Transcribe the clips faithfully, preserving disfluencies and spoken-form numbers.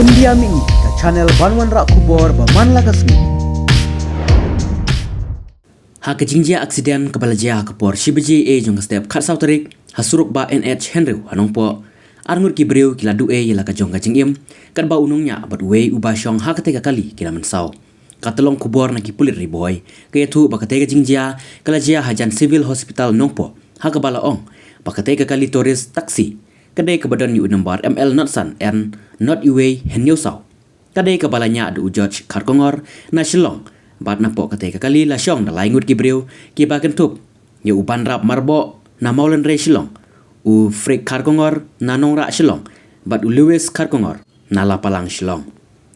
India Mini, ka channel ban wanrah khubor ba man la ka sngi. Ha ka jingjia aksiden kaba la jia ha ka por shi baje ei jong ka step khatsaw tarik, ha surok bah N H hynriew ha Nongpoh, arngut ki briew ki la duh ei ïa la ka jong ka jingim, katba u nongñiah bad uwei uba shong ha katei ka kali ki la mynsaw. Ka tyllong khubor na ki pulit Ri Bhoi ka ïathuh ba katei ka jingjia ka la jia hajan Civil Hospital Nongpoh, ha kaba la ong ba katei ka kali tourist taxi ka dei kaba don ïa u nombar M L not san N not uwei hynñiew saw. Ka dei kaba la ñiah da u George Kharkongor na Shillong, bad napoh katei ka kali la shong da lai ngut ki briew kiba kynthup ïa u Banrap Marboh na Mawlynrei Shillong, u Frik Kharkongor na Nongrah Shillong, bad u Lewis Kharkongor na Lapalang Shillong.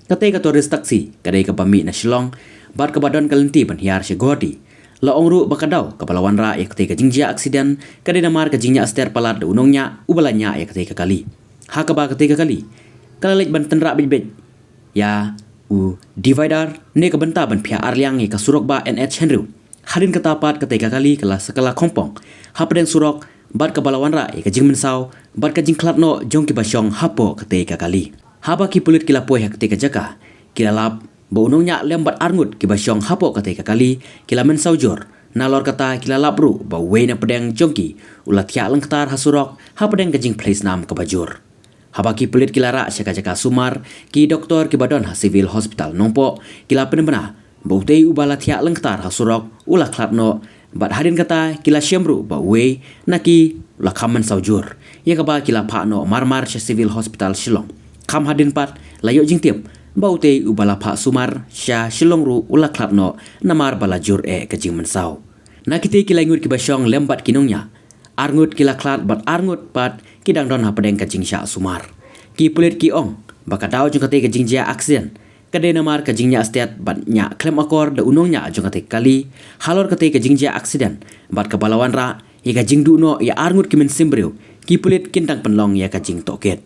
Katei ka tourist taxi ka dei kaba mih na Shillong bad kaba don ka lynti ban hiar sha Guwahati. La ong ruh ba ka daw kaba la wanrah ïa katei ka jingjia aksiden ka dei namar ka jingñiah stet palat da u nongñiah uba la ñiah ïa katei ka kali. Ha kaba katei ka kali ka la leit ban tynrah beit beit ïa u divider ne ka bynta ban phiah arliang ïa ka surok bah N H hynriew. Hadien kata pat katei ka kali ka la sakala khongpong hapdeng surok, bad kaba la wanrah ïa ka jingmynsaw bad ka jingkhlad noh jong kiba shong hapoh katei ka kali. Haba ki pulit ki la poi ha katei ka jaka, ki la lap ba u nongñiah lem bad arngut kiba shong hapoh katei ka kali ki la mynsaw jur. Nalor kata ki la lap ruh ba uwei na pdeng jong ki u la thiah lyngktar ha surok hapdeng ka jingphlei snam kaba jur. Haba ki pulit ki la rah sha ka jaka sumar, ki doktor kiba don ha Civil Hospital Nongpoh ki la pynbna ba utei uba la thiah lyngktar ha surok u la khlad noh, bad hadien kata ki la shem ruh ba uwei na ki u la kham mynsaw jur, ïa kaba ki la phah noh marmar sha Civil Hospital Shillong. Kham hadien pat la ïoh jingtip ba utei uba la phah sumar sha Shillong ruh u la khlad noh namar ba la jur eh ka jingmynsaw. Na kitei ki lai ngut kiba shong lem bad ki nongñiah, arngut ki la khlad bad arngut pat ki dang don hapdeng ka jingshah sumar. Ki pulit ki ong ba ka daw jong katei ka jingjia aksiden ka dei namar ka jingñiah stet bad ñiah khlem akor da u nongñiah jong katei ka kali halor katei ka jingjia aksiden, bad kaba la wanrah ïa ka jingduh noh ïa arngut ki mynsiem briew, ki pulit kin dang pynlong ïa ka jingtohkit.